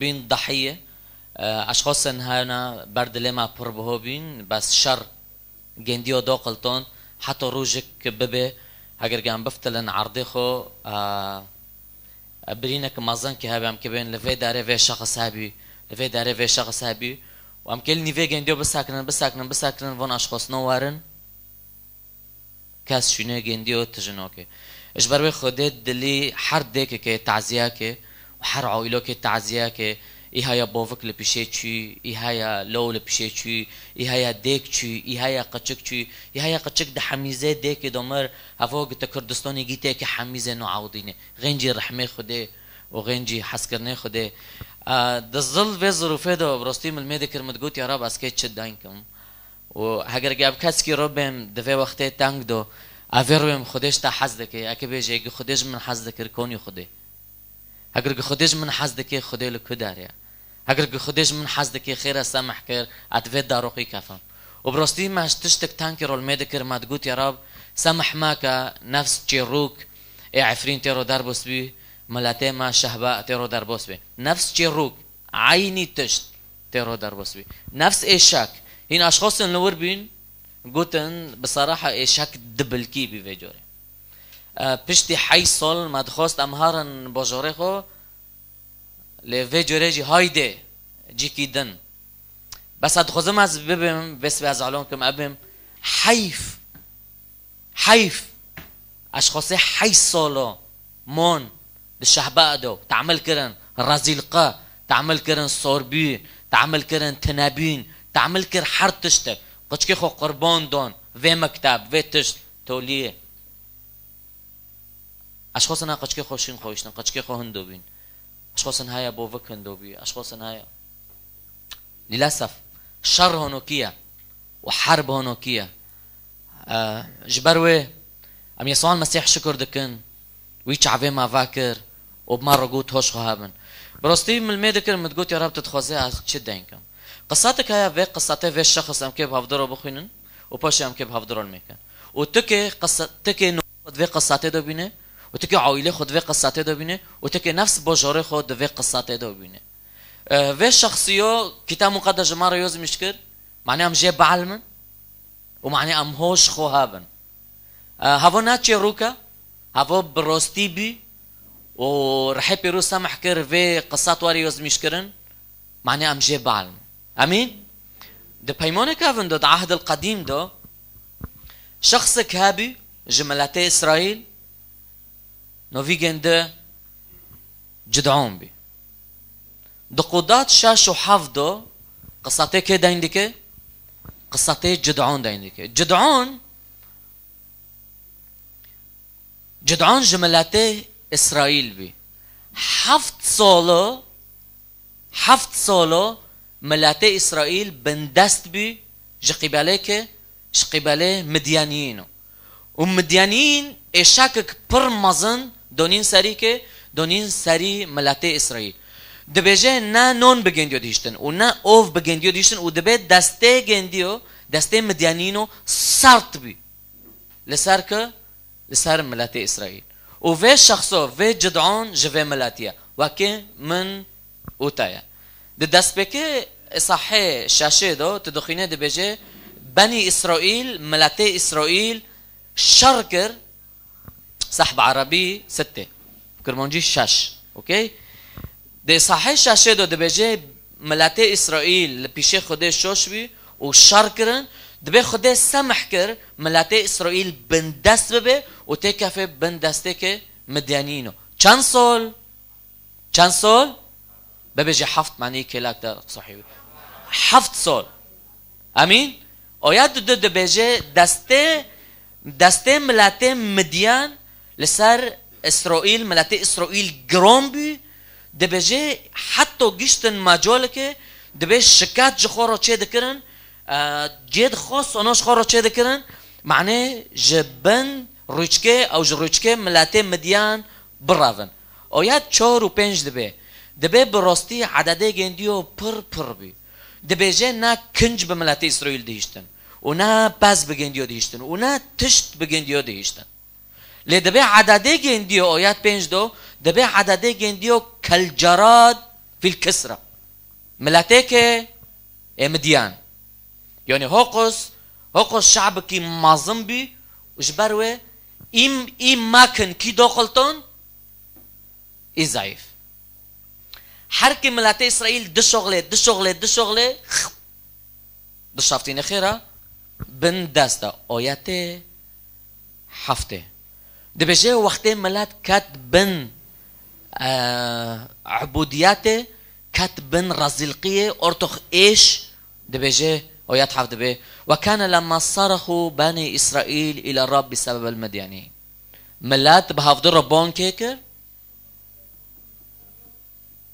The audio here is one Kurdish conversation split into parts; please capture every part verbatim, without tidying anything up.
bîn dahiye. E, eşxosên hene ber dilê me pir biho bîn, bes şer gendiyo do qilton, heta rojek bibe, heger em biftilin erdê xwe, e, e, birînek mezin ki hebe, em ki bên li vê derê vê şexs hebî, li vê derê vê şexs hebî, û em kê li nîvê gendiyo bisekinin, bisekinin, bisekinin, von eşxosno werin. Kes şûnê gendiyo tijinokê. Ji ber wê Xwedê dilî her dêkekê taziyekê û her aîlokê taziyekê, î haya bovik li pişê çû, î haya low li pişê çû, î haya dêk çû, î haya qiçik çû, î haya qiçik di hemîzê dêkê domir, hevo gite Kurdistanê gîtê ki hemîzê no awdînê. Xêncî rehmê Xwedê û xêncî hezkirinê Xwedê. A, di zil vê zirûfê de rostî min mê dikir, min digot, ya Rab, ez kê çi deyn kim? Û heger ev keskî ro bêm di vê wextê teng do, ev ê rûyê min Xwedê ji te hez dike, eke bêje, gi Xwedê ji min hez dikir, konî Xwedê. Heger gi Xwedê ji min hez dike, Xwedê li ku der ya? Heger gi Xwedê ji min hez dike, xêr e semih kir, ez di vê daroqî kefim. Û bi rostî me ji tiştek tenkî rol mê dikir, me digot, ya Rab, semih me ke nefs çêrûk ê Efrîn tê ro derbos bî, miletê me şehbe tê ro derbos bî. Nefs çêrûk. Eynî tişt tê ro derbas bî. Nefs êşek. Hîn eşxosên li wir bîn, gotin, bi seraha êşek dibilkî bî vê corê. E, piştî heyş sal me dixwest em herin bajorê xwe, lê vê corê jî haydê, cîkî din. Bes ez dixwazim ez bibim, vê sibê ez alon kim, ebim heyf. Heyf. Eşxosê heyş solo mon di şehba de temil kirin rezîlqe, temil kirin sorbî, temil kirin tinebîn, temil kir her tiştek. Qiçkê xwe qurban don vê mekteb, vê tişt, toliyê. Eşxosina qiçkê xwe şîn xwe îştin, qiçkê xwe hindo bîn. Eşxosin haya bovik hindo bî, eşxosin haya. Lîlesef, şer honokî ye û herb honokî ye. E, ji ber wê em Yesûa Mesîh şikir dikin, wî çavê me vekir û bi me re got, hoş xwe hebin. Bi rastî min mê dikir, min digot, ya Reb, tu dixwazî ez çi deyn kim? Qisatek heye, vê qisatê vê şexs em kê bi hevdiro bixwînin û paşê em kê bi hevdiro lmêkin. Û tu kê qisa-, tu kê no xwe di vê qisatê de bîne û tu kê aîlê xwe di vê qisatê de bîne û tu kê nefs bajarê xwe di vê qisatê de bîne. E, vê şexsiyo Kitab Muqeddes ji me re yozmîş kir, manê em jê bielmin û manê em hoş xwe hebin. E, hevo ne çêrûk e, hevo bi rostî bî û Rihê Pîroz semih kir vê qisat were yozmîş kirin, manê em jê bielmin. Emîn? Di peymaneke evin de, di Ehdil Qedîm de, şexsek hebî ji miletê Îsraîl, novî gêndi Cid'on bî. Di Qudat şeş û heft de qisatê kê deyn dike? Qisatê Cid'on deyn dike. Cid'on, Cid'on ji miletê Îsraîl bî. Heft salo, heft salo miletê Îsraîl bindest bî ji qîbelê ke, ji qîbelê Midyaniyîn o. Û Midyaniyîn êşakek pir mezin donîn serî ke, donîn serî miletê Îsraîl. Dibêje ne non bi gendiyo dihiştin û ne ov bi gendiyo dihiştin û dibê destê gendiyo, destê Midyaniyîn o sert bî. Li ser ke? Li ser miletê Îsraîl. Û vê şexso, vê Cid'on ji vê miletî ye. Wekî min û te ye. Di destpêkê Îsahê şeşê de tu dixwîne dibêje, Benî Îsraîl, miletê Îsraîl şer kir, seh bi erebî sittê, bi kirmancî şeş, okey? Di Îsahê şeşê de dibêje, miletê Îsraîl li pîşê Xwedê şoş bî û şer kirin, dibê Xwedê semih kir, miletê Îsraîl bindest bibe û têkefê bin destê ke Midyanîn o. Çend sol? Çend sol? Bibêje heft, manî kêlak de sahî. Heft sol. Emîn? Oya di du dibêje destê, destê miletê Midyan li ser Îsraîl, miletê Îsraîl giron bû, dibêje heta giştin macaleke, dibê şiket ji xwe re çê dikirin, e, cê di xwe sono ji xwe re çê dikirin, manê ji bin rûçkê ew ji rûçkê miletê Midyan birevin. Oya çar û pênc dibê. Dibê bi rastî ededê gendiyo pir pir bî. Dibêje ne kinc bi miletê Îsraîl dihiştin û ne pez bi gendiyo dihiştin û ne tişt bi gendiyo dihiştin. Lê dibê ededê gendiyo, oya pênc do, dibê ededê gendiyo kelcerad Fîl Kisra. Miletêkê ê Midyan. Yanî hoqus, hoqus şabikî mezin bî û ji ber wê îm, î mekin kî doqilton, î zayîf. Her ki miletê Îsraîl dişoxlê, dişoxlê, dişoxlê, dişaftîne xêra, bin dest de. Oyetê heftê. Dibêje wextê milet ket bin, e, ubudiyetê, ket bin rezîlqiyê, ortox êş, dibêje, oyet heft dibê, "Ve kâne lemma sarahu bani Îsraîl île Rabbi sebebel Midyani." Milet bi hevdu re bang kê kir,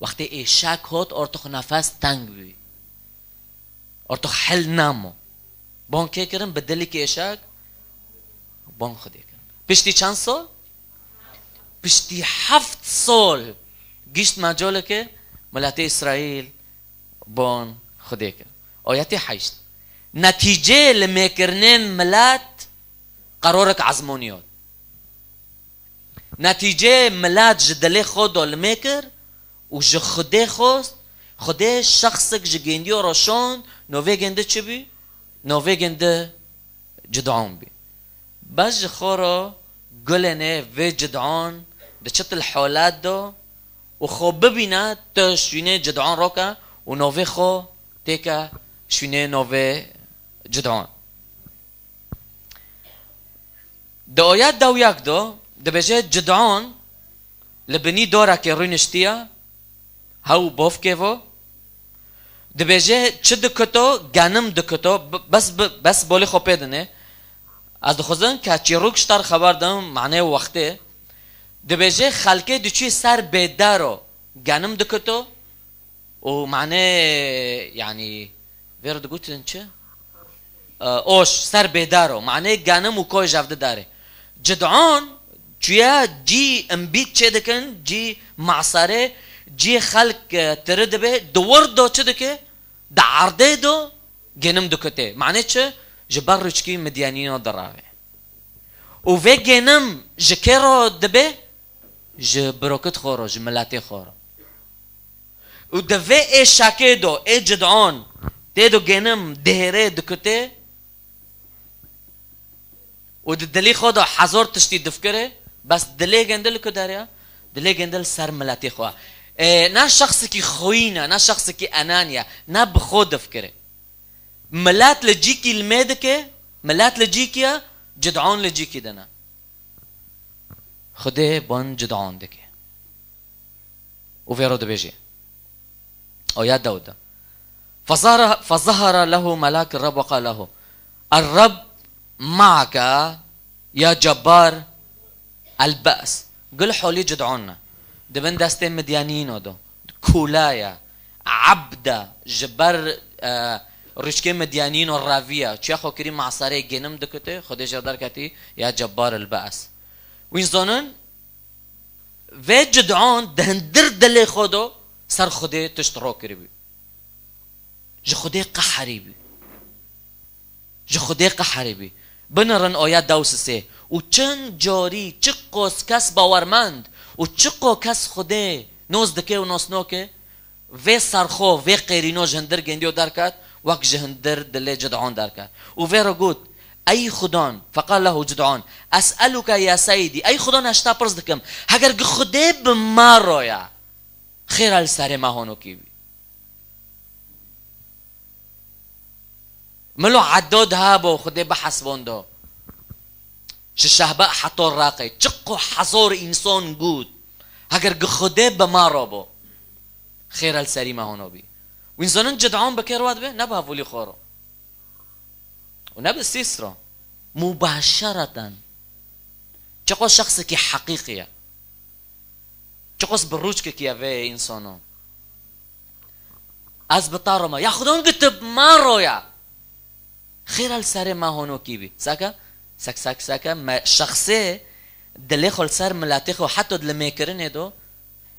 wextê êşek hot, ortox nefes teng bû. Ortox hel namo. Bang kê kirin bi dilî kêşek, bang Xwedê kirin. Piştî çend sol? Piştî heft sol gişt me coleke miletê Îsraîl bang Xwedê kir. Ayetê heşt. Netîceyê limêkirinên milet qerorek ezmonî hot. Netîceyê milet ji dilê xwe de limê kir û ji Xwedê xwest, Xwedê şexsek ji gêndiyo re şand, novê gêndi çi bî? Novê gêndi Cid'on bî. Bes ji xwe re gulêne vê Cid'on di çi til holat de û xwe bibîne tu şûnê Cid'on roke û novê xwe têke şûnê novê Cid'on. Di oyet dewyak de dibêje Cid'on li binî dorekê rûniştiye, hew bovkê vo. Dibêje çi dikito? Genim dikito. B-, bes, bi-, bes bolê xwe pê dinê. Ez dixwazim ke çîrok ji te re xeber dim, manê wextê. Dibêje xelkê diçû ser bêdero genim dikito. û manê, yanî, vê re digotin çi? E, oş, ser bêdar o. Manê genim û koy ji hev didarê. Cid'on çûye cî embît çê dikin, cî masarê, cî xelk, e, tiri dibe, di wir do çi dike? Di erdê do genim dikute. Manê çi? Ji ber rûçkî Midyanîno dirave. Û vê genim ji kê re dibe? Ji birokit xwe re, ji miletê xwe re. Û di vê êşakê de ê Cid'on tê de genim dihêrê dikutê û di dilî xwe de hezor tiştî difikirê, bes dilê gêndi li ku derê ye? Dilê gêndi li ser miletê xwe. Ê, ne şexsekî xwîn e, ne şexsekî enanî ye, ne bi xwe difikirê. Milet li cîkî li mê dike, milet li cîkî ye, Cid'on li cîkî din e. Xwedê ban Cid'on dike. Û vê re dibêje. Oya dewda. Fezahara, fezahara lehu melak Rab ve qal lehu. Er-Rab ma'aka ya cebbar el-be's. Gul holî Cid'on ne. Di bin destê Midyanîno do. Kula ya. Abda. Ji ber, e, rûçkê Midyanîno reviya. Çiya xwe kirî masarê genim dikute. Xwedê jê derketî ya cebbar el-be's. Wîn zonin, Vê Cid'on di hindir dilê xwe de ser Xwedê tişt ro kiribû. Ji Xwedê qeherî bû. Ji Xwedê qeherî bû. Binirin oya dew sisê. Û çend carî çiqos kes bawermend û çiqo kes Xwedê nos dike û nos noke, Vê serxo, vê qêrîno ji hindir gendiyo derket, wek ji hindir dilê Cid'on derket. Û vê re got, Ey Xudan, feqal lehu Cid'on, es'eluke ya seydî, ey Xudan, ez ji te pirs dikim, heger gi Xwedê bi me re ye, xêra li serê me honokî bî. Milo Eddod habo, Xwedê bihesbondo. Ji Şehbe heta Reqê, çiqo hezar însan got, heger gi Xwedê bi me re bo, xêra li serî me hono bî. Wîn zonin Cid'on bi kê re dibe? Ne bi hevolî xwe re. Û ne bi Sîs re. Mubaşereten. Çiqo şexsekî heqîqî ye. Çiqos bi rûçkekî ye vê însano. Ez bi te re me. Ya Xudan gi tu bi me re ya. Xêra li serê me honokî bî. Seke, sek, sek, seke, me şexsê dilê xwe li ser miletê xwe heta di limêkirinê do,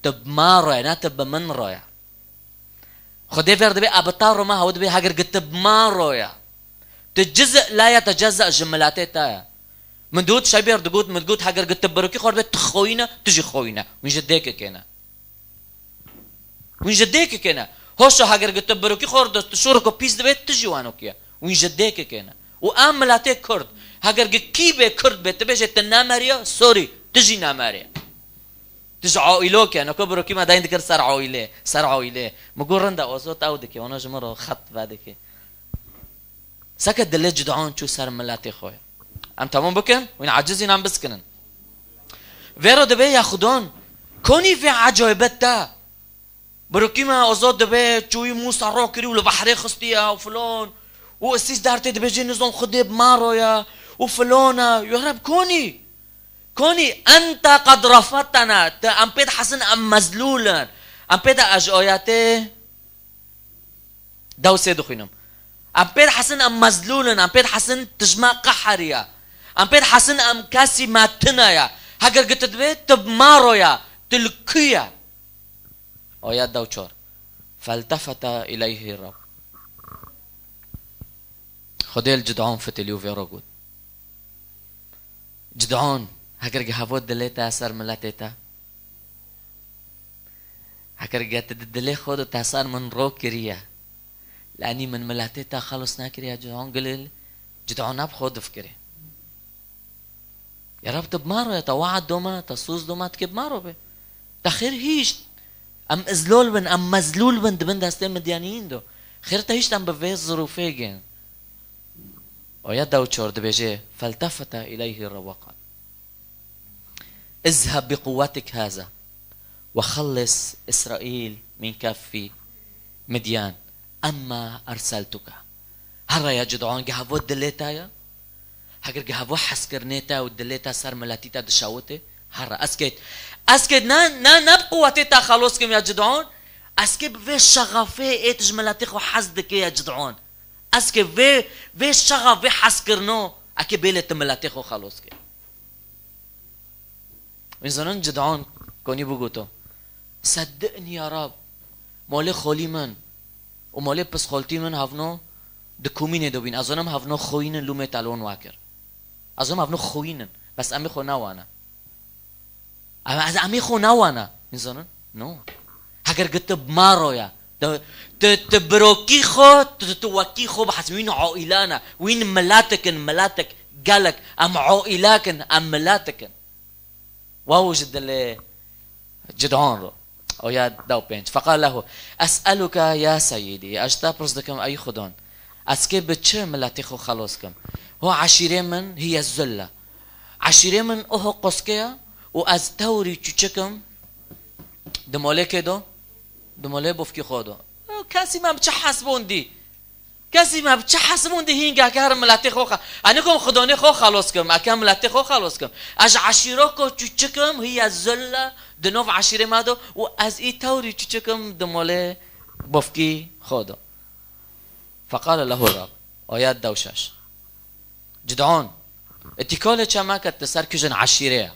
tu bi me re ya, ne tu bi min re ya. Xwedê vê re dibê, e bi te re me, hew dibê, heger gi tu bi me re ya. Tu cizî la yetecezze ji miletê te ye. Min digot, Şebêr digot, min digot, heger gi tu birokî xwe re dibê, tu xoyî ne, tu jî xoyî ne. Hûn ji dêkekê ne. Wîn ji dêkekê ne. Hoşa heger gi tu birokî xwe tu şoriko pîs dibê, tu jî wano kiye. Wîn ji dêkekê ne. Û em miletê Kurd, heger gi kî bê Kurd bê, tu bêjê tu nameriya, sorry, tu jî nameriya. Tu ji aîlokê, noko birokî me dayîn dikir ser aîlê, ser aîlê. Min got rind e, Ozot ew dike, wana ji min re xet vedike. Seke dilê Cid'on çû ser miletê xwe. Em temam bikin, wîn acizîn em biskinin. Vêro dibê ya Xudon, konî vê ecaybet te. Birokî me Ozot dibê, çûyî Mûsa ro kirî û li behrê xistiye û filon. Û Îsîs dertê dibêjê nizom Xwedê bi ma ro ye û filon e. Ya Reb konî. Konî ente qed refedtena. Te em pê dihesin em mezlûl in. Em pê de ez ji ayetê Dewsê dixwînim. Em pê dihesin em mezlûl in, em pê dihesin tijma qeher ye. Em pê dihesin em kesî me tune ye. Heger gi tu dibê, tu bi ma ro ye, tu li ku ye? Ayet dew çar. Feltefete ileyhi Rab. Xwedê li Cid'on fitilî û vê re got. Cid'on, heger gi hevo dilê te ser miletê te, heger gi tu di dilê xwe de te ser min ro kiriye, lenî min miletê te xelos nekiriye, Cid'on gilil, Cid'on ne bi xwe difikirê. Ya Rab, tu bi ma ro ye, te we'd do me, te soz do me, tu kê bi ma ro be. Te xêr hîşt. Em izlol bin, em mezlûl bin, dibin destê Midyaniyîn do. Xêr te hîşt em bi vê zirûfê gên. Oya dew çor dibêje, feltefete ileyhi Rab ve qal. Izheb bi quwwetik haza ve xellis İsrail min keffi Midyan, emma erseltuke. Herre ya Cid'on, gi hevo dilê te ya, heger gi hevo hezkirinê te û dilê te ser miletî te dişewitê, herre, ez kê, ez kê ne, ne, ne bi quwetê te xelos kim ya Cid'on, ez kê bi vê şexafê ê tu ji miletê xwe hez dikê ya Cid'on. Ez kê vê, vê şexa, vê hezkirino, ez kê bêlê tu miletê xwe xelos kê. Wîn zanin Cid'on konî bû goto, seddiqnî ya Rab, molê xolî min û molê pisxoltî min hevno di komînê de bîn. Ez zanim hevno xoyîn in, lûmê telon wekir. Ez zanim hevno xoyîn in, bes em ê xwe newane. Em, ez, em ê xwe newane. Wîn zanin? No. Heger gi tu bi ma ro ya, tu, tu, tu birokî xwe, tu, tu wekî xwe bihesibî. Wîn aîlana, wîn miletik in, miletik, gelek. Em aîlek in, em miletik in. Waw ji dilê Cid'on ro. Oya dew pênc. Feqal lehu, es'eluke ya seyîdî. Ez ji te pirs dikim, ey Xudon. Ez kê bi çi miletê xwe xelos kim? Ho eşîrê min hiye zulle. Eşîrê min oho qoske ye û ez tewrî çûçik im. Di molê kê do? Di molê bofkî xwe do. Kesî me bi çi hesbondî? Kesî me bi çi hesibûn di hîngeke herim miletê xwe xe-, ez nikom xidonê xwe xelos kim, ez kem miletê xwe xelos kim. Ez ji eşîro ku çûçik im, hiye zulle di nov eşîrê me do û ez î tewrî çûçik im di molê bofkî xwe do. Feqale lehu Rab, ayet dew şeş. Cid'on, îtîkolê çe meke tu ser kijin eşîrê ye.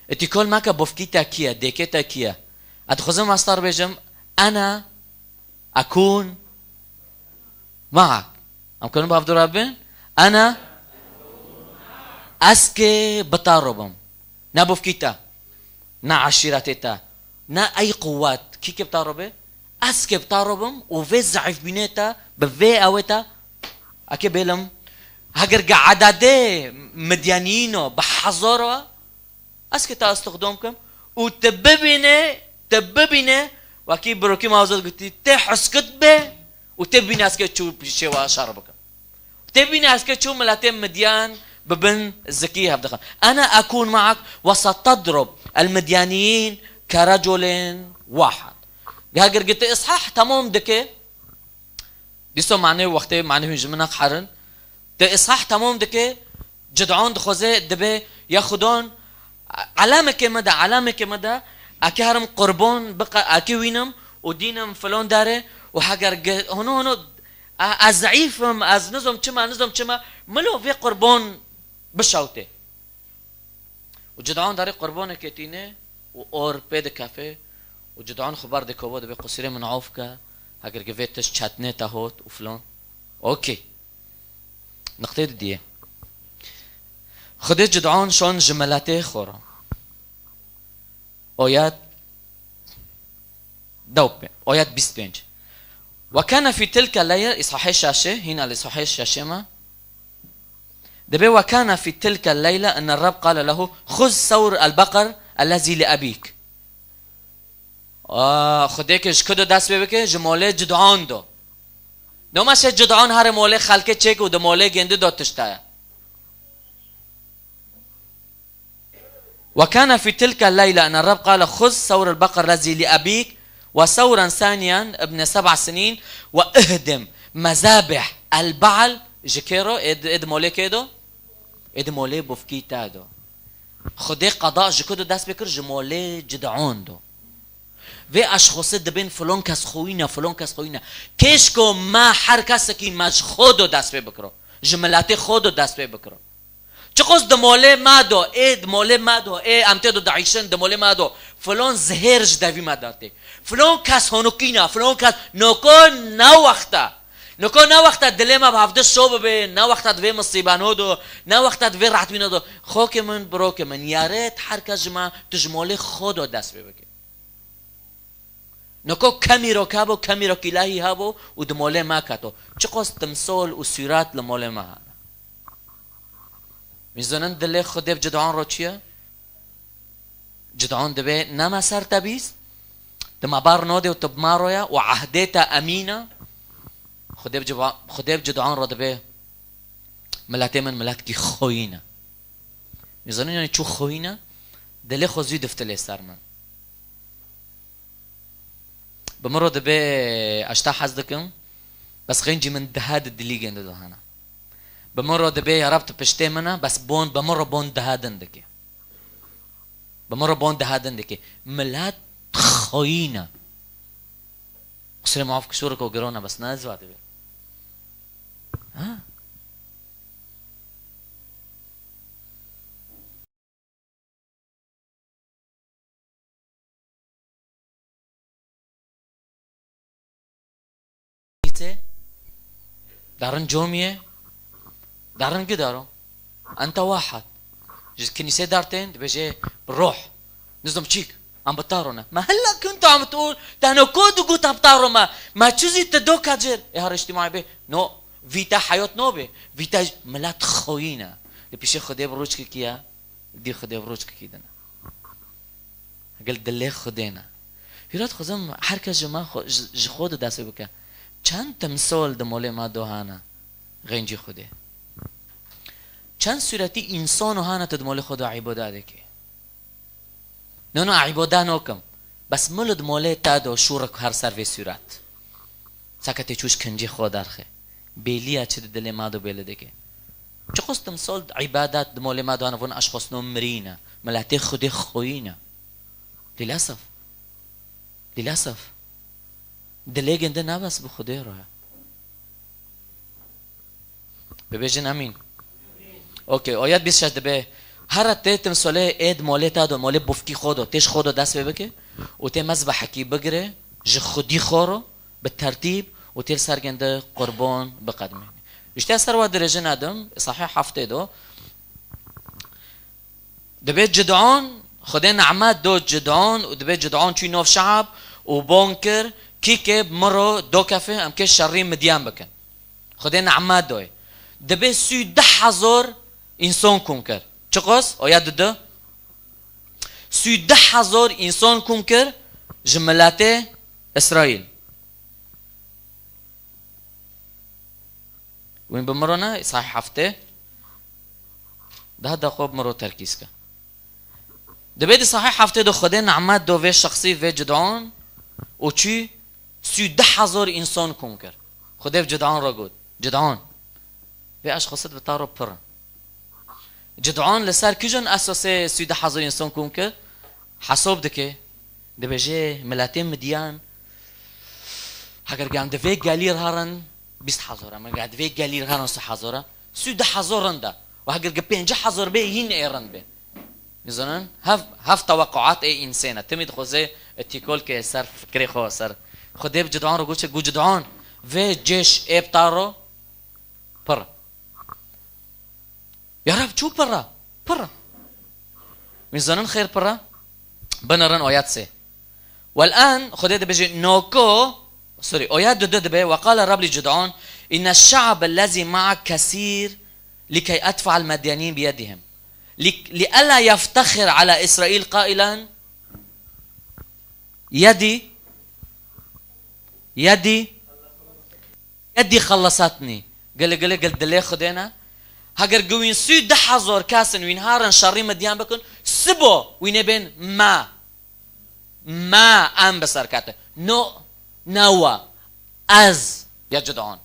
Îtîkol meke bofkî te kî ye, dêkê te kî ye. Ez dixwazim ez te re bêjim, ene Ekûn maak. Em karin bi hevdû re bin? Ene, ez kê bi te re bim. Ne bofkî te, ne eşîretê te, ne ey quwet. Kî kê bi te re be? Ez kê bi te re bim û vê zeîfbînê te, bi vê ewê te, ez kê bêlim. Heger ge ededê Midyaniyîno bi hezaro, ez kê te istixdom kim û te bibîne, te bibîne, wekî birokî mawzet gotî, tê heskit be û te bîne ez kê çû şêwa şer bikim. Te bîne ez kê çû miletê Midyan bi bin zikî hev dixin. Ene ekûn maak ve setedrub el Midyaniyîn ke reculên wahid. Heger gotî îshah temam dike, dîso manê wextê manê hûn ji min neqherin. Te îshah temam dike, Cid'on dixwaze dibe, ya Xudon, elamekê me de, elamekê me de, eke herim qurbon biqe-, eke wînim û dînim filon dere û heger ge-, hunu hunu, e, ez zeîf im, ez nizom çima, nizom çima, milo vê qurbon bişewtê. Û Cid'on derê qurbonekê tîne û or pê dikefe û Cid'on xwe ber dikobo dibe, qusîrê min of ke, heger ge vê tişt çetnê te hot û filon. Okey. Niqtê didiyê. Xwedê Cid'on şon ji miletê xwe re. Oyet Dew pê-, ayet bîst pênc. Ve kana fî tilke leyla, îsahê şaşê, hîna li îsahê şaşê me. Dibê ve kana fî tilke leyla enne Reb qale lehu, "Xuz sewr el-beqer ellezî li ebîk." Aa, Xwedê ke ji ku do dest pê bike? Ji molê Cid'on do. Noma şe Cid'on here molê xelkê çêk û di molê gêndi do tişta ye. وكان في تلك الليلة أن الرب قال: خذ ثور البقر الذي لأبيك وثورا ثانيا ابن سبع سنين واهدم مذابح البعل. Ji kê ro? Ê di, ê di molê kê do? Ê di molê bufkî te do. Xwedê qeda ji ku do dest pê kir? Ji molê Cid'on do. Vê eşxosê dibên filon kes xwîne, filon kes xwîne. Kêşko me her kesekî me ji xwe do dest pê bikiro. Ji miletê xwe do dest pê bikiro. Çiqos di molê me do, ê di molê me do, ê em tê do diîşin, di molê me do. Filon zihêr ji devî me dertê. Filon kes honukîne, filon kes noko ne wexta. Noko ne wexta dilê me bi hevdî şo bibe, ne wexta divê misîbano do, ne wexta divê rehetbîno do. Xokê min, birokê min, yaret her kes ji me, tu ji molê xwe do dest pê bike. Noko kemîrok hebû, kemîrok îlahî hebû û di molê me keto. Çiqos timsol û sûret li molê me hene. Min zonin dilê Xwedê bi Cid'on ro çi ye? Cid'on dibê ne me ser te bîst, di me bar nodê û tu bi me ro ye û ehdê te emîn e. Xwedê bi Cid'on, Xwedê bi Cid'on ro dibê miletê min miletkî xoyîn e. Min zonin yanî çû xoyîn e, dilê xwe zû diftilê ser min. Bi min re dibê ez ji te hez dikim, bes xêncî min dihe di dilî gêndi do hene. Bi min re dibê ya Reb tu piştê min e, bes bon, bi min re bon dihe din dike. Bi min re bon dihe din dike. Milet xwîn e. Qusirê muaf kişûrek û giron e, bes ne ez va dibê. Ha? Kîse? Darin comiyê? Darin gidaro. Ente wahed. Ji kinîsê dartên, dibêje bi roh. Nizam çîk. Em bi taro ne. Ma hela kuntu em tu, te no ko digot em taro me. Ma çi zî te do kacir? E har îctîmaî be. No, vî te heyat no be. Vî te milet xoyî ne. Li pîşê Xwedê bi rûçkekî ye. Dî Xwedê bi rûçkekî din e. Gel dilê Xwedê ne. Hîra dixwazim her kes ji me xwe, ji, ji xwe de dest pê bike. Çend timsol di molê me do hane, xêncî Xwedê. Çend sûretî însan û hane tu di molê xwe de îbada dikî. No, no, îbada nokim. Bes mil di molê te do şûrik her ser vê sûret. Seke tê çû ji kincê xwe derxê. Bêliya çi di dilê me do bêli dike. Çiqos timsol îbadet di molê me de hene, von eşxosno mirîne. Miletê Xwedê xoyîne. Lîlesef. Lîlesef. Dilê ginde ne bes bi Xwedê re. Bibêjin emîn. Okey, ayet bîst şeş dibe. Here tê timsolê ê di molê te do, molê bufkî xwe do, tê ji xwe do dest pê bike û tê mezbehekî bigire, ji xwedî xwe ro, bi tertîb û tê li ser ginde qurbon biqedimîne. Îşte ser we dirêjin edim, sahî heftê do. Dibê Cid'on, Xwedê nehmet do Cid'on û dibê Cid'on çû nov şe'b û bon kir, kî ke bi min ro do kefe, em ke şerî Midyan bikin. Xwedê nehmet doye. Dibê sî û deh hezor însan kom kir. Çiqos? Oya dide. Sî û deh hezor însan kom kir ji miletê Îsraîl. Wîn bi min re ne, sahî heftê. Daha da xwe bi min re terkîz ke. Dibê di sahî heftê de Xwedê nehmet do vê şexsî, vê Cid'on û çû sî û deh hezor însan kom kir. Xwedê bi Cid'on re got, Cid'on, vê eşxosî bi te re pir in. Cid'on li ser kîjan esasê sî û deh hezor însan kom kir? Hesab dike. Dibêje, miletê Midyan, heger em di vê gelî re herin bîst hezor e, heger di vê gelî re herin sî hezor e, sî û deh hezor rind e. Û heger pêncî hezor bê, hîn ê rind bê. Nizanin, hev, hev teweqquat ê însên e. Timî dixwaze tîkol ke ser fikrê xwe, ser. Xwedê bi Cid'on re got, got, Cid'on, vê cêş ê bi te re pir. Ya Reb, çû pir e? Pir e. Wîn zanin xêr pir e? Binerin ayet sê. والآن Xwedê dibêje, noko, sorry, oya dudu dibe, وقال الرب لجدعون، إن الشعب الذي معك كثير لكي أدفع المديانيين بيدهم. لك-، لئلا يفتخر على إسرائيل قائلا، يدي، يدي، يدي خلصتني. Gele, gele, gel dilê Xwedê ne. Heger gi wîn sî û deh hezar kes in, wîn harin şerî Midyan bikin, sibo wîn ê bên me. Me em bi ser ketin. No, ne we. Ez ya Cid'on.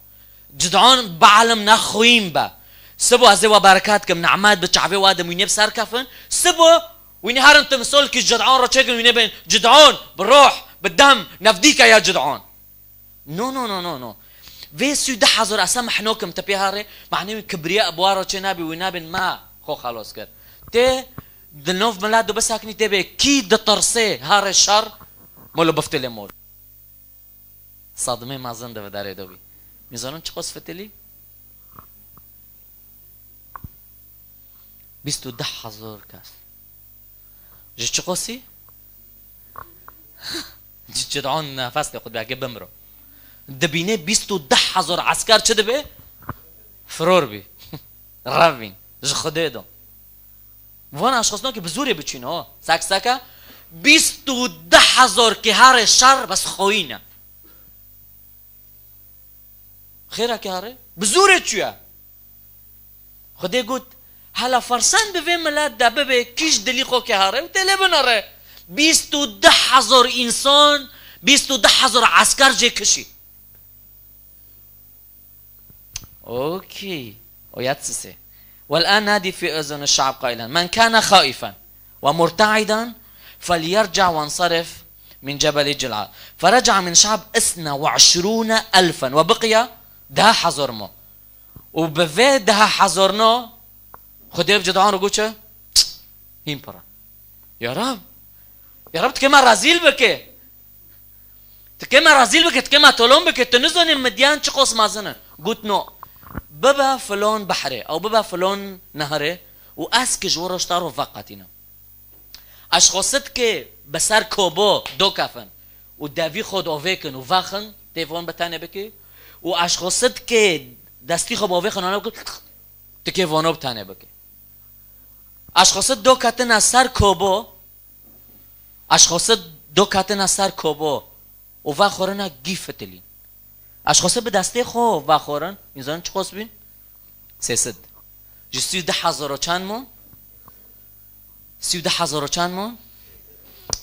Cid'on bi elim ne xwîn be. Sibo ez ê we berekat kim, nehmet bi çavê we dim, wînê bi ser kefin. Sibo wînê herin timsolkî Cid'on re çêkin, wînê bên Cid'on, bi roh, bi dem, nevdîke ya Cid'on. No, no, no, no, no. Vê sî û deh hezar esa mehnokim te pê harê, manê wî kibriya bi wa re çê nabî, wî nabên me xwe xelos kir. Tê di nov milat do biseknî tê bê kî ditirsê harê şer, molo biftilê mol. Sadimê mezin di vidarê do bî. Mîzanin çiqos fitilî? Bîst û deh hezar kes. Ji çiqosî? Ji Cid'on nefes lê xwe biyake bimro. Dibîne bîst û deh hezar esker çi dibe? Firor bî. Revîn. Ji Xwedê do. Van aşxosno ki bi zûrê biçîn ho. Sak saka bîst û deh hezar ki harê şer bes xoyîne. Xêra ki harê? Bi zûrê çûye. Xwedê got, hela fersen bi vê milet de bibe kî ji dilî xwe ke here û tê lê binere. Bîst û deh hezar însan, bîst û deh hezar esker jê kişî. Okey. O yat sisê. والآن نادي في أذن الشعب قائلا، من كان خائفا ومرتعدا فليرجع وانصرف من جبل جلعاد. فرجع من شعب اثنا وعشرون ألفا وبقي دها hezar mo. Û bi vê deha hezarno Xwedê bi Cid'on re got çi? Hîn pir e. Ya Rab, ya Rab, tu kê me rezîl bike. Tu kê me rezîl bike, tu kê me tolon bike, tu nizanî Midyan çiqos mezin in. Got no. Bibe filon behrê, ew bibe filon nehrê û ez ki ji we re ji te re veqetînim. Aşxosit ke bi ser kobo dokefin û devî xwe dovêkin û vexin, tê von bi tenê bike û aşxosit ke destî xwe bi ovê xwe nane bikin, tikê vono bi tenê bike. Aşxosit doketine ser kobo, aşxosit doketine ser kobo û vexorine gî fitilîn. Aşxosit bi destê xwe vexorin, înzan çiqos bîn? Sê sed. Ji sî û deh hezar çend mon? Sî û deh hezar çend mon?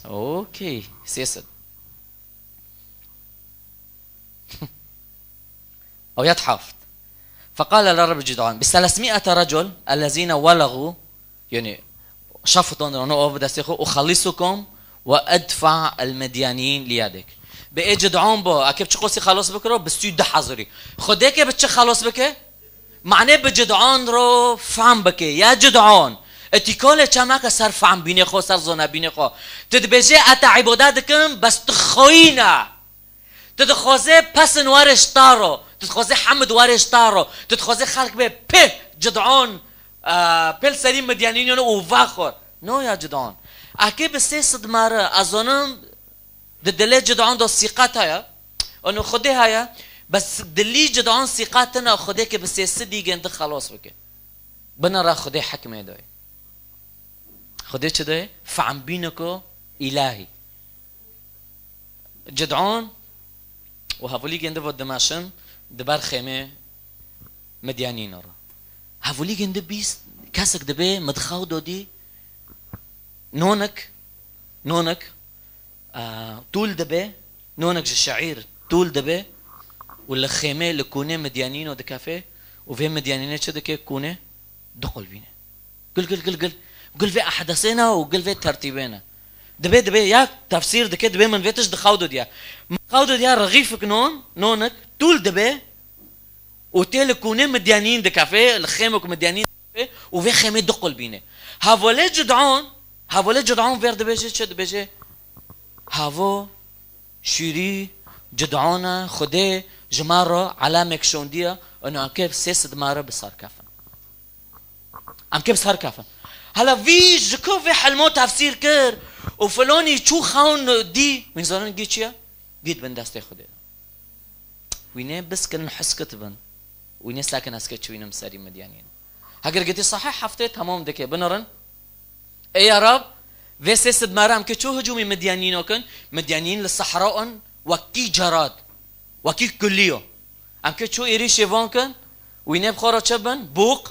Okey, sê sed. Ew ya heft. فقال الرب جدعون، بثلاثمائة رجل الذين ولغوا، yani şafiton rano ov destê xwe, أخلصكم وأدفع المديانيين ليدك. Bi ê Cid'on bo, eke bi çiqosî xelos bikiro, bi sî û deh hezarî. Xwedê ke bi çi xelos bike? Mane bi Cid'on ro fehm bike. Ya Cid'on, îtîkolê çemeke ser fehm bînê xwe, ser zona bînê xwe. Tu dibêje, ez te îbade dikim, bes tu xoyî ne. Tu dixwaze pesin ware ji te ro. Tu dixwaze hemd ware ji te ro. Tu dixwaze xelk bê pê Cid'on, e, pê li serî Midyanîn yone û vexor. No ya Cid'on. Eke bi sê sed mare, ez zonim di dilê Cid'on do sîqet heye. Ono Xwedê heye. Bes dilî Cid'on sîqet ne, Xwedê ke bi sê sedî gêndi xelos bike. Bina ra Xwedê hekmê doye. Xwedê çi doye? Fehmbîniko îlahî. Cid'on û hevolî gêndi vo dimeşin di ber xêmê Midyanîno re. Hevolî gêndi bîst kesek dibe midxew dodî nonik, nonik, e, tûl dibe, nonik ji şeîr tûl dibe û li xêmê, li kûnê Midyanîno dikefe û vê Midyanînê çi dike? Kûnê diqulbîne. Gil, gil, gil, gil. Gil vê ehdesê ne û gil vê tertîbê ne. Dibê, dibê ya tefsîr dike, dibê min vê tişt di xew de diya. Min xew de diya rixîfik non, nonik, tûl dibe û tê li kûnê Midyanîn dikefe, li xêmok Midyanîn dikefe û vê xêmê diqulbîne. Hevolê Cid'on, hevolê Cid'on vêr dibêje çi? Dibêje, havo, şîrî, Cid'on e, Xwedê ji me re elemek şondiye, û em kê sê sed mare bi ser kefin. Em kê bi ser kefin. Hala vî ji ku vê hilmo tefsîr kir û filonî çû xewn dî, wîn zanin gî çi ye? Gî di bin destê Xwedê de. Wî nê biskirin heskit bin. Wî nê sekin heskit çi wînim serî Midyanîn. Heger gitî sahih heftê temam dike, binirin. Ey Ereb, vê sê sed mare em ke çû hicûmî Midyanîno kin, Midyanîn li sehra in, wekî cerad, wekî kulî yo. Em ke çû êrîşê van kin, wî nê bi xwe re çi bin? Bûq.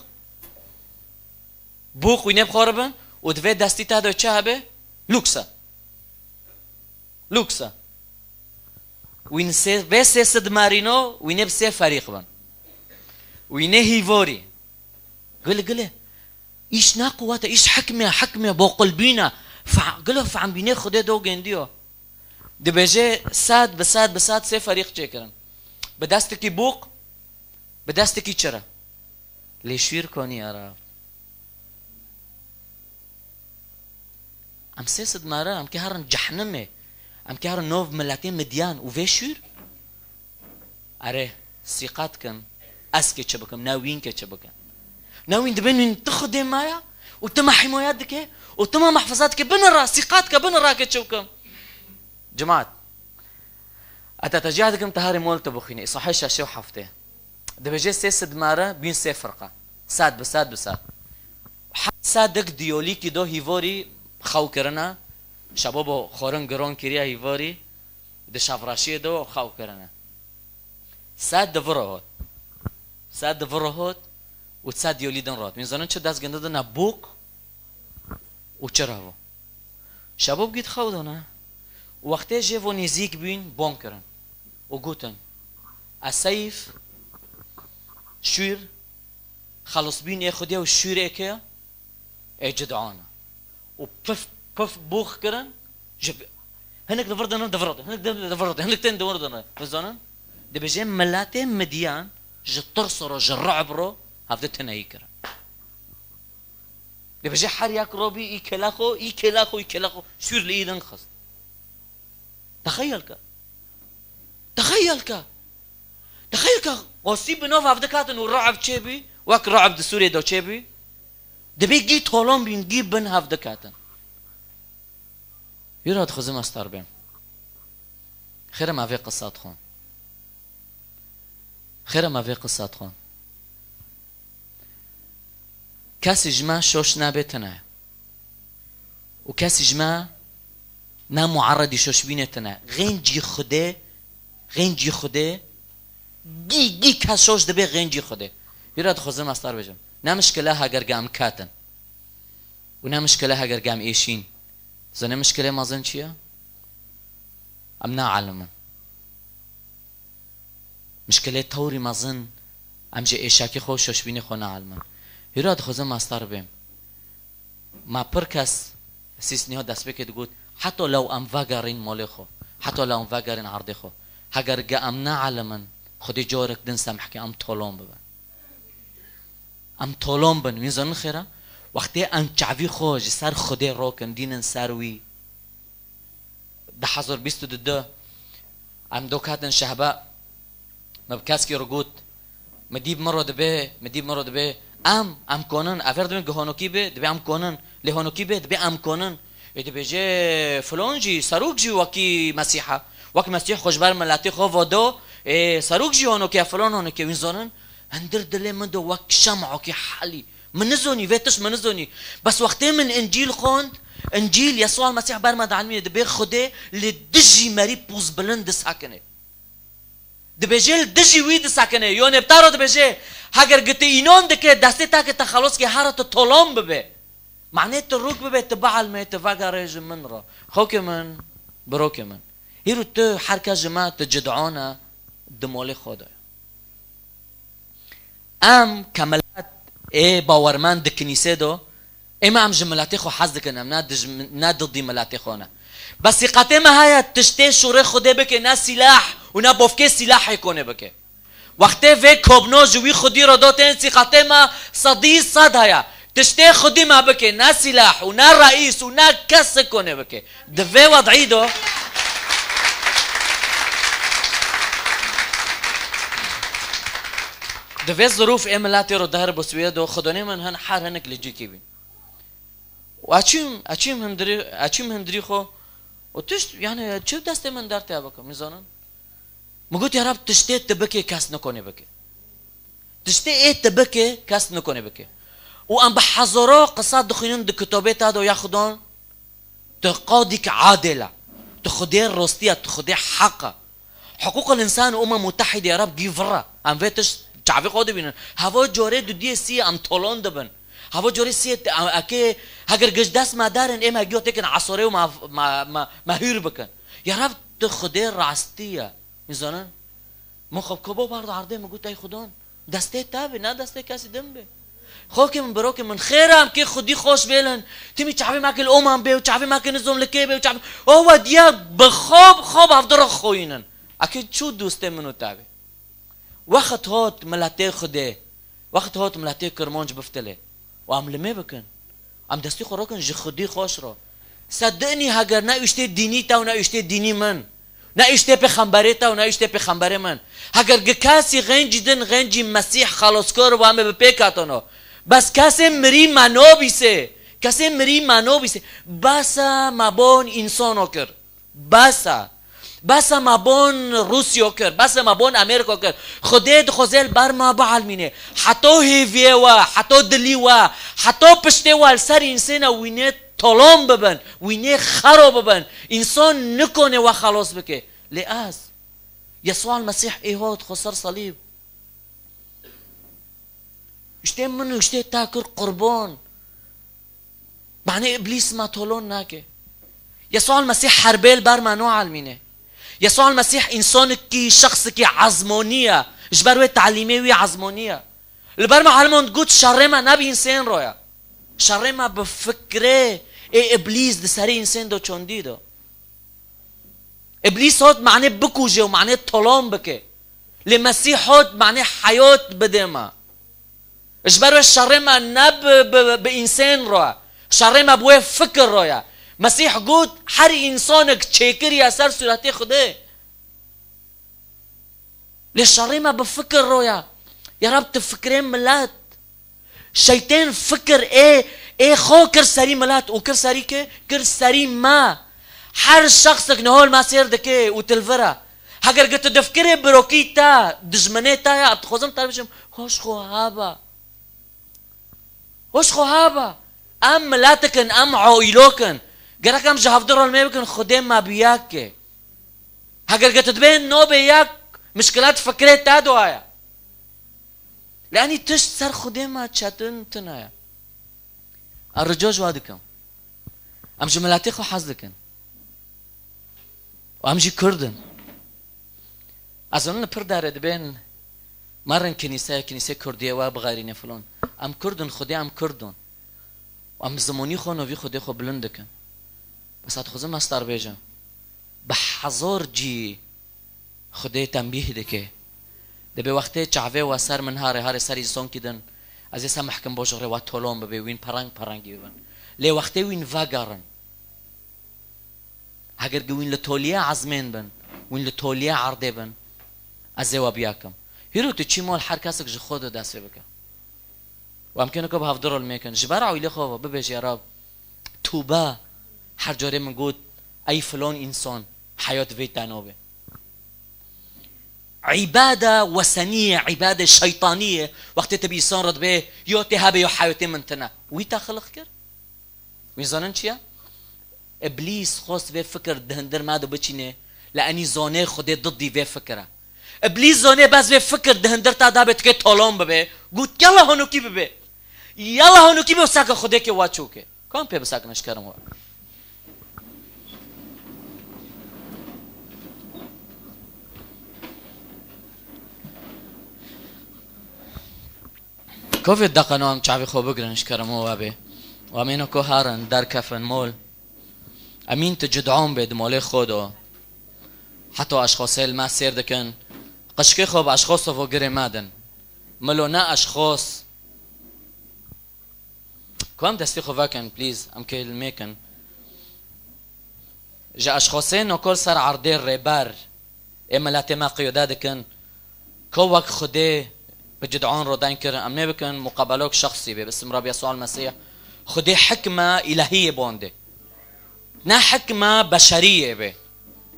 Bûq wî nê bi xwe re bin û di vê destî te de çi hebe? Lûks e. Lûks e. Wî sê, vê sê sed marîno, wî nê bi sê ferîq bin. Wî nê hîvorî. Gile, gile. Îş ne quwet e, îş hikmê, hikmê, boqilbîn e. Fe-, gile fehmbînê Xwedê do gendiyo. Dibêje sed bi sed bi sed sê ferîq çêkirin. Bi destekî bûq, bi destekî çi re? Lê şûr konî Ereb. Em sê sed mare, em ke herin cehnimê. Em ke herin nov miletê Midyan û vê şûr. Erê, sîqat kin. Ez ke çi bikim, ne wîn ke çi bikin. Ne wîn dibin wîn tu Xwedê me ya û tu me hîmayet dike û tu me mehfeza dike. Binira, sîqat ke, binira ke çi bikim. Cemaat. Ete te cih dikim, te herî mol tu bixwînî. Îsahê şeşê û heftê. Dibêje sê sed mare bîn sê firqa. Sed bi sed bi sed. Her sedek diyolîkî do hîvorî xew kirine. Şebo bo xorin giron kiriye hîvorî. Di şevreşiyê do xew kirine. Sed di vir hot. Sed di vir hot û sed diyolî din rot. Wîn zanin çi dest gindi dine bûq û çi revo. Şebo bigît xew dane. Wextê jê vo nêzîk bîn, bong kirin û gotin, "Ez seyf, şûr, xelisbîn ê Xwedê û şûr ê ke, ê Cid'an e." Û pif, pif bûx kirin, ji hinek di vir dinin, di vir dinin, hinek di, di vir dinin, hinek tên di vir dinin. Bizanin, dibêje miletê Midyan ji tirs ro, ji ru'b ro, hevdi tineyî kirin. Dibêje her yek robî î kêla xwe, î kêla xwe, î kêla xwe, şûr li î din xist. Texeyel ke. Texeyel ke. Texeyel ke qosî bi nav hevdikatin û ru'b çêbî, wek ru'b di Sûriyê de çêbî. Dibê gî tolon bîn, gî bin hevdikatin. Hîra dixwazim ez tar bêm. Xêre me vê qisa dixwin. Xêre me vê qisa dixwin. Kesî ji me şoş nebe tune. Û kesî ji me ne muerredî şoşbînê tune. Xêncî Xwedê, xêncî Xwedê, gî, gî kes şoş dibe xêncî Xwedê. Hîra dixwazim ez tar bêjim. Ne mişkile heger ge em ketin. Û ne mişkile heger ge em êşîn. Zanî mişkilê mezin çi ye? Em nealimin. Mişkilê tewrî mezin, em ji êşakî xwe û şoşbînê xwe nealimin. Hîra dixwazim ez tar bêm. Ma pir kes sîsniha destpêkê digot, heta lew em vegerîn molê xwe, heta lew em vegerîn erdê xwe. Heger ge em nealimin, Xwedê carek din semh ke, em tolon bibin. Em tolon bin, wîn zanin xêra? Wextê em çavî xwe ji ser Xwedê rokin, dînin ser wî. Du hezar bîst û du, em do ketin şehbe, me bi keskî re got, me dî bi min re dibe, me dî bi min re dibe, em, em konin, ev her dibin ku honokî be, dibe em konin, lê honokî be, dibe em konin. Ê dibêje, filon jî, serok jî wekî Mesîh e. Wek Mesîh xwe ji ber miletê xwe ve do, ê, serok jî honokê, filon honokê, wîn zanin, hundir dilê min do wek şem'okê helî. Min nizonî, vê tişt min nizonî. Bes wextê min Încîl xwend, Încîl, Yesûa Mesîh ber me dielmîne, dibê Xwedê li dijî merî pozbilind disekine. Dibêje li dijî wî disekine. Yonê bi te re dibêje, heger gitî înan dike, destê te ke te xelos ke, here tu tolon bibe. Manê tu rûk bibe, tu bielmê, tu vegerê ji min re. Xokê min, birokê min. Hîro tu her kes ji me, tu Cid'an e di molê xwe de. Em ke milet ê bawermend di kinîsê de, ê me em ji miletê xwe hez dikin, em ne dij-, ne didî miletê xwe ne. Bes sîqetê me heye tiştê şûrê Xwedê bike, ne sîlah û ne bofkê sîlahê konê bike. Wextê vê kobno ji wî Xwedî re do tên sîqetê me sedî sed heye. Tiştê Xwedî me bike, ne sîlah û ne reîs û ne kes konê bike. Di vê wed'î de, di vê zirûf ê miletê re di her bi swê de, xwedonê min hin her hinek li cîkî bîn. Û eçîm, eçîm hindirî, eçîm hindirî xwe. Û tişt, yani, çi destê min dertê bikim, nizanin? Min got, ya Rab, tiştê tu bikê, kes nikone bike. Tiştê ê tu bike, kes nikone bike. Û em bi hezaro qisa dixwînin di kitobê te de ya Xudan, tu qadîk adêl e. Tu Xwedê rostî ye, tu Xwedê heq e. Hiqûqul însan û Umem Mutehîde ya Rab gî vir e. Em vê tişt çavê xwe dibînin. Heva corê dudiyê siyê em tolon dibin. Heva corê siyê te-, em, ekê, heger giş dest me darin, ê me giyo têkin esorê û me, me, me, me hûr bikin. Ya Rab, tu Xwedê rastî ye. Nizanin? Min xwe kobo bardo erdê, min got, ey Xudan, destê te be, ne destê kesî din be. Xokê min, birokê min, xêr e, em kê Xwedî xweş bêlin. Timî çavê me kil oman bê û çavê me kil nizom li kê bê û çavê, o we diye bi xwe, bi xwe bi hevdira xwe xwînin. Ekê çû dostê min û te be. Wext hot miletê Xwedê, wext hot miletê Kirmanc biftilê. Û em limê bikin. Em destî xwe rokin ji Xwedî xweş ro. Sedinî heger ne uştê dînî te û ne uştê dînî min, ne uştê pêxemberê te û ne uştê pêxemberê min. Heger gi kesî xencî din, xencî Mesîh xeloskor û em ê bi pêk hatino. Bes kesê mirî me nobîsê. Kesê mirî me nobîsê. Bes e me bon însano kir. Bes e. Bes e me bon Rûsyo kir. Bes e me bon Amerîko kir. Xwedê dixwaze li ber me bielmîne. Heto hêviyê we, heto dilî we, heto piştê we li ser însêne wînê tolon bibin, wînê xero bibin. Însan nikone we xelos bike. Lê ez, Yesûa Mesîh ê hot xwe ser salîb. Uştê min û uştê te kir qurban. Manê Îblîs me tolon nake. Yesûa Mesîh herbê li ber me noelmîne. Yesûa Mesîh însanekî, şexsekî ezmonî ye. Ji ber wê telîmê wî ezmonî ye. Li ber me elmond got, şerê me ne bi însên ro ye. Şerê me bi fikrê ê Îblîs di serê însên de çondî do. Îblîs hot manê bikuje û manê tolon bike. Lê Mesîh hot manê heyot bide me. Ji ber wê şerê me ne bi, bi, bi însên re. Şerê me bi wê fikir re ye. Mesîh got, her însanek çêkiriye ser sûretê Xwedê. Lê şerê me bi fikir re ye. Ya Rab, tu fikrê milet. Şeytên fikir ê, ê xwe kir serî milet û kir serî kê? Kir serî me. Her şexsek niho li me sêr dike û tu li vir e. Heger gi tu difkirê birokî te, dijminê te ye, em dixwazim te bêjim, hoş xwe hebe. Hoş xwe hebe. Em miletik in, em aîlok in. Gerek em ji hevdu re li me bikin, Xwedê me bi yek ke. Heger gi tu dibê nobê yek, mişkilet fikrê te do heye. Lê enî tişt ser Xwedê me çetin tune ye. Ez rica ji we dikim. Em ji miletê xwe hez dikin. Û em jî Kurd in. Ez zanim li pir derê dibên merin kinîse, kinîse Kurdiyê we bixerîne filan. Em Kurd in, Xwedê em Kurd in. Û em zimonî xwe, novî Xwedê xwe bilind dikin. Bes ez dixwazim ez te re bêjim. Bi hezar cî Xwedê tembîh dike. Dibê wextê çavê we ser min harê, harê ser însankî din, ez ê ser mehkim bojixrê we tolon bibê, wîn pereng perengî bibin. Lê wextê wîn vegerin, heger gi wîn li toliyê ezmên bin, wîn li toliyê erdê bin, ez ê we biyakim. Hîro tu çî mol her kesek ji xwe de dest pê bike. Û em kêneke bi hevdu re li mêkin. Ji ber ewîlê xwe ve bibêje, ya Rab, tûbe, her carê min got, ey filon însan, heyat vê te nabe. Îbade wesenî ye, îbade şeytanî ye. Wextê te bi însan re dibê, yo tê hebe yo heyatê min tine. Wî te xiliq kir? Wî zanin çi ye? Îblîs xwest vê fikir di hundir me de biçîne, lê enî zonê Xwedê didî vê fikir e. Îblîs zonê bes vê fikir di hundir te de be, tikê tolon bibe, got, yala honokî bibe. Yala honokî bibe, seke Xwedê ke wa çûke. Kam pê bisekine ji kerem we? Kovê deqeno em çavê xwe bigirin ji kerem we be. Û em êno ku herin, derkefin mol. Emîn tu cudon bê di molê xwe de. Heta eşxosê li me sêr dikin. Qişkê xwe bi eşxoso vo girê me din. Milo ne eşxos. Ku em destê xwe vekin, please, em kêlmêkin. Ji eşxosê nokol ser erdê rêber ê miletê me qiyode dikin, ku wek Xwedê bi Cud'on roden kirin, em nêbikin muqabelok şexsî bê, bisim Rab Yesûa Mesîh, Xwedê hikma îlahiyê bondê. Ne hikma beşeriyê be.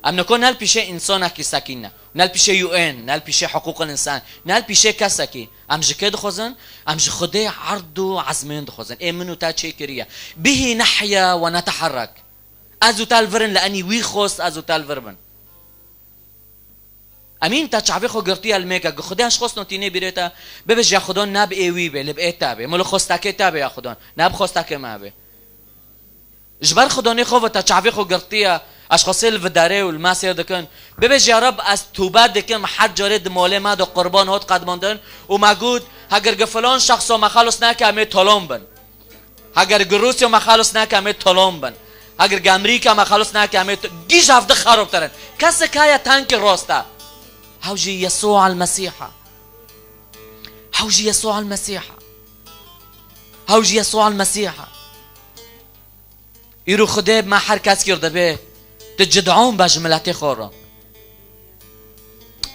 Em niko ne li pîşê însanekî sekîne. Ne li pîşê U N, ne li pîşê hiqûqil însan, ne li pîşê kesekî. Em ji kê dixwazin? Em ji Xwedê erd û ezmên dixwazin. Ê min û te çêkiriye. Bihi nehya we neteherrek. Ez û te li vir in, li enî wî xwest ez û te li vir bin. Emîn, te çavê xwe girtiye li mêke, gu Xwedê ez xwestin tînê bîrê te, bibêje ya Xwedon ne bi ê wî bê, li bi ê te bê. Milo xwestekê te bê ya Xwedon, ne bi xwestekê me bê. Ji ber Xwedonê xwe ve te çavê xwe girtiye, ez xwesê li vidarê û li masê dikin. Bibêje ya Reb ez tûbe dikim, her carê di molê me de qurban hot qedmandin û me got, heger gi filan şexso me xelos neke em ê tolon bin. Heger gi Rûsya me xelos neke, em ê tolon bin. Heger gi Amerîka me xelos neke, em ê to-, gîj hevdi xerobtir in. Kesek heye tenkê rost e. Hew jî Yesûa el-Mesîh e. Hew jî Yesûa el-Mesîh e. Hew jî Yesûa el-Mesîh e. Îro Xwedê bi me her kes kir dibê, tu Cîdeon be ji miletê xwe re.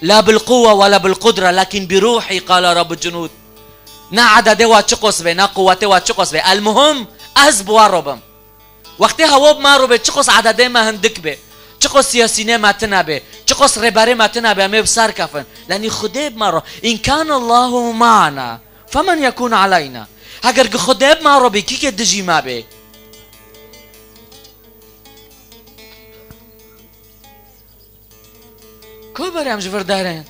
La bil quwwe we la bil qudre, lakin bi ruhî, qala Rabbul Cunud. Ne ededê we çiqos be, ne quwetê we çiqos be. El muhim, ez bi we re bim. Wextê hewa bi me re be, çiqos ededê me hindik be, çiqos siyasînê me tine be, çiqos rêberê me tine be, em ê bi ser kefin. Lenî Xwedê bi me re. In kana Allahu ma'ana, femen yekun aleyna. Heger gi Xwedê bi me re be, kî kê dijî me be? Ku berê em ji vir derin?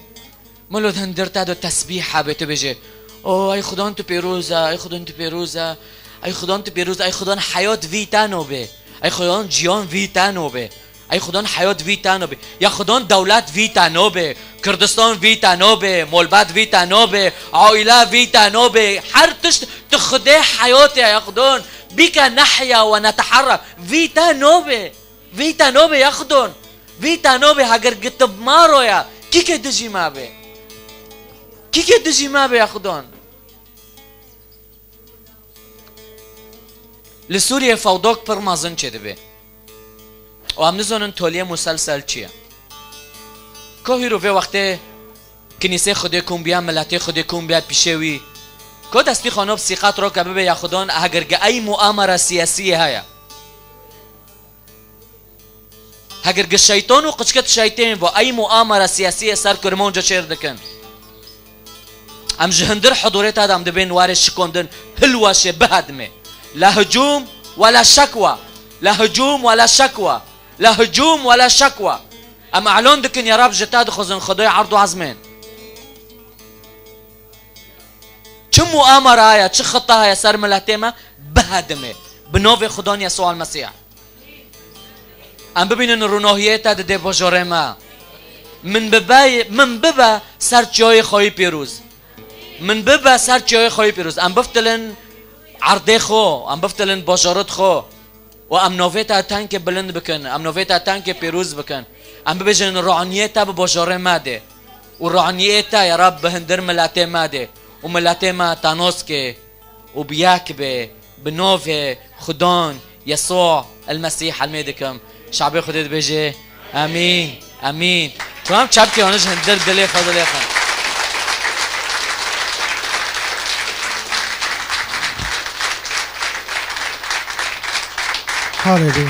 Milo di hundir te de tesbîh hebê, tu bêjê, "O, ey Xwedon tu pêroz e, ey Xwedon tu pêroz e, ey Xwedon tu pêroz e, ey Xwedon heyat vî te nobe, ey Xwedon ciyan vî te nobe, ey Xwedon heyat vî te nobe, ya Xwedon dewlet vî te nobe, Kurdistan vî te nobe, molbet vî te nobe, aîle vî te nobe, her tişt tu Xwedê heyatê ya Xwedon, bike nehya we neteherrek, vî te nobe." Vî te nobe ya Xwedon. Vî te nobe, heger gi tu bi me re ya, kî kê dijî me be? Kî kê dijî me be ya Xwedon? Li Sûriyê fewdok pir mezin çêdibe. Û em nizonin toliyê muselsel çi ye. Ko hîro vê wextê kinîsê Xwedê kom biya, miletê Xwedê kom biya pîşê wî. Ko destî xwe nop sîqat roke bibe ya Xwedon, heger gi ey muamera siyasiyê heye. Heger gi şeytan û qiçkit şeytên vo ey muamera siyasiyê ser Kurmanca çêr dikin. Em ji hundir hudurê te de em dibên warê şikondin, hilweşê bihedimê. La hicûm we la şekwa. La hicûm we la şekwa. La hicûm we la şekwa. Em elon dikin ya Rab ji te dixwazin Xwedayê erd û ezmên. Çi muamera heye, çi xita heye ser miletê me, bihedimê. Bi navê Xwedon Yesûa el-Mesîh. Em bibînin rûnahiyê te didê bajarê me. Min bibe, min bibe ser çiyayê xweyî pêroz. Min bibe ser çiyayê xweyî pêroz. Em biftilin erdê xwe, em biftilin bajarit xwe. Û em navê te tenkê bilind bikin, em navê te tenkê pêroz bikin. Em bibêjin, roniyê te bi bajarê me de. Û roniyê te ya Rab bi hundir miletê me de. Û miletê me te nas ke. Û bi yek be, bi navê Xudan, Yesû el-Mesîh helmê dikim. Şabê Xwedê dibêje, Emîn, emîn. Tu hem çepkê wan ji hundir dilê xwe dilê xwe. Haleluya.